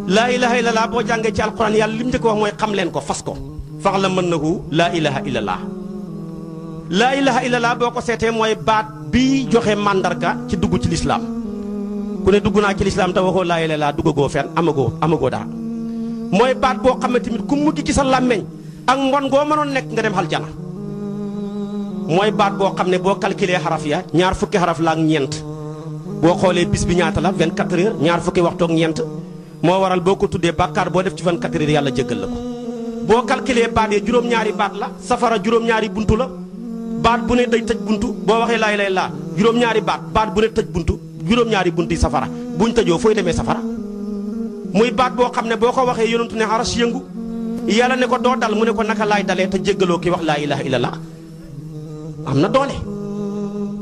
laa ilaha illallah boo jàngee ci alquran yàlla lim njëkk wax mooy xam leen ko fas ko fax la mën nahu laa ilaha illallah. laa ilaha illallah boo ko seetee mooy baat bi joxe màndarga ci dugg ci lislaam ku ne dugg naa ci lislaam te waxoo laa ilaha illallah duggagoo fenn amagoo dara mooy baat boo xam ne tamit ku mujj ci sa làmmeñ ak mbon goo mënoon nekk nga dem aljana. mooy baat boo xam ne boo calculer xaraf ya ñaar fukki xaraf la ak ñeent boo xoolee bis bi ñaata la 24 heures ñaar fukki waxtu ak ñeent moo waral boo ko tuddee bàkkaar boo def ci 24 heures yàlla jéggal la ko. boo calculer baat ya juróom-ñaari baat la safara juróom-ñaari buntu la baat bu ne day tëj buntu boo waxee laa ilaaha illallaah juróom-ñaari baat bu ne tëj buntu juróom-ñaari buntu yi safara buñ tëjoo fooy demee safara. muy baat boo xam ne boo ko waxee yonentu ne aras yëngu yàlla ne ko doo dal mu ne ko naka laay dalee te jéggaloo ki wax laa ilaaha illallaah am na doole.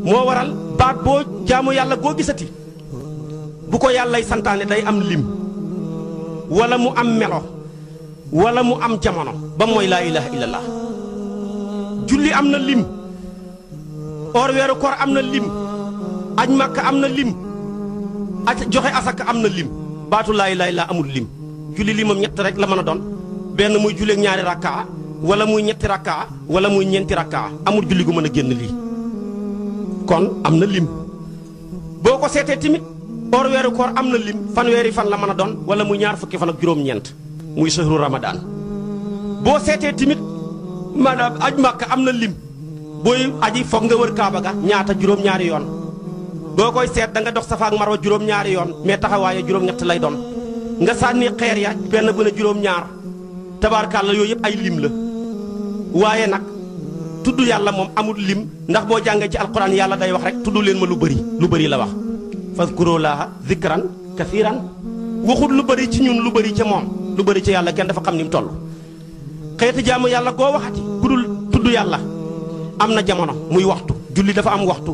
moo waral baat boo jaamu yàlla goo gisati bu ko yàllay santaane day am lim wala mu am melo wala mu am jamono ba mooy laa ilaha illallah. julli am na lim or weeru koor am na lim aj màkka am na lim joxe asaka am na lim baatu laa ilaha illallah amul lim. julli limam ñett rek la mën a doon benn muy julleeg ñaari rakkaa wala muy ñetti rakkaa wala muy ñeenti rakkaa amul julli gu mën a génn lii kon am na lim. boo ko seetee tamit or weeru koor am na lim fanweeri fan la mën a doon wala muy ñaar fukki fan ak juróom-ñeent muy sahru ramadan. boo seetee tamit maanaam aj màkka am na lim booy aji foog nga wër kaaba ga ñaata juróom-ñaari yoon boo koy seet da nga dox safa ak marwa juróom-ñaari yoon mais taxawaaye juróom-ñett lay doon nga sànni xeer ya benn bu ne juróom-ñaar tabaarkàlla yooyu yëpp ay lim la. waaye nag tudd yàlla moom amul lim ndax boo jàngee ci alquran yàlla day wax rek tudd leen ma lu bëri la wax fazkurulaaha zikran kasiiran waxut lu bëri ci ñun lu bëri ca moom lu bëri ca yàlla kenn dafa xam ni mu toll. xeeti jaamu yàlla goo waxati ku dul tudd yàlla am na jamono muy waxtu julli dafa am waxtu.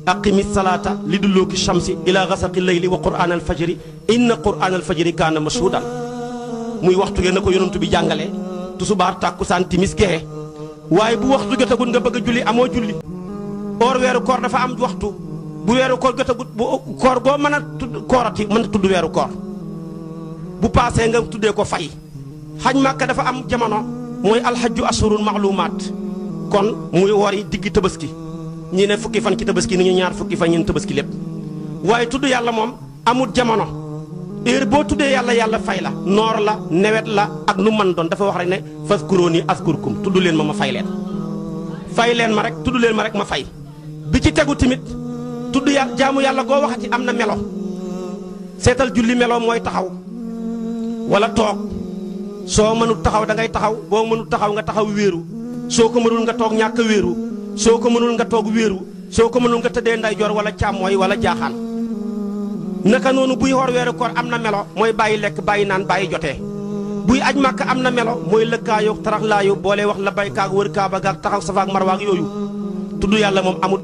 aqimi salaata li duluuki shamsi ila gasaqi layli wa qur'aan al fajri inna qur'aan al fajri kaana mashhuudan muy waxtu ngeen na ko yonantu bi jàngalee tusubaar tàkkusaan timis gexe waaye bu waxtu jotagul nga bëgg a julli amoo julli. or weeru koor dafa am waxtu bu weeru koor jotagut bu koor goo mën a koorati mën a tudd weeru koor bu paasee nga tuddee ko fay. xaj màkka dafa am jamono mooy alxajju ashurun maalumaat kon muy wori diggi tabaski ñii ne fukki fan ci tabaski ni ñu ñaar fukki fan ñeen tabaski lépp waaye tudd yàlla moom amul jamono heure boo tuddee yàlla fay la noor la nawet la ak nu man doon dafa wax rek ne fazkuruuni azkurkum tudd leen ma fay leen ma rek tudd leen ma rek ma fay. bi ci tegu tamit tudd yàlla jaamu yàlla goo waxati am na melo seetal julli melo mooy taxaw wala toog soo mënul taxaw da ngay taxaw boo mënul taxaw nga taxaw wéeru soo ko mënul nga toog ñàkk wéeru soo ko mënul nga toog wéeru soo ko mënul nga tëddee ndeyjoor wala càmmooy wala jaaxaan. naka noonu buy xoor weeru koor am na melo mooy bàyyi lekk bàyyi naan bàyyi jotee buy aj màkk am na melo mooy lëkkaayoo taraxlaayu boole wax la baykaag wër kaaba gaag taxaw safaak marwaag yooyu tudd yàlla moom amul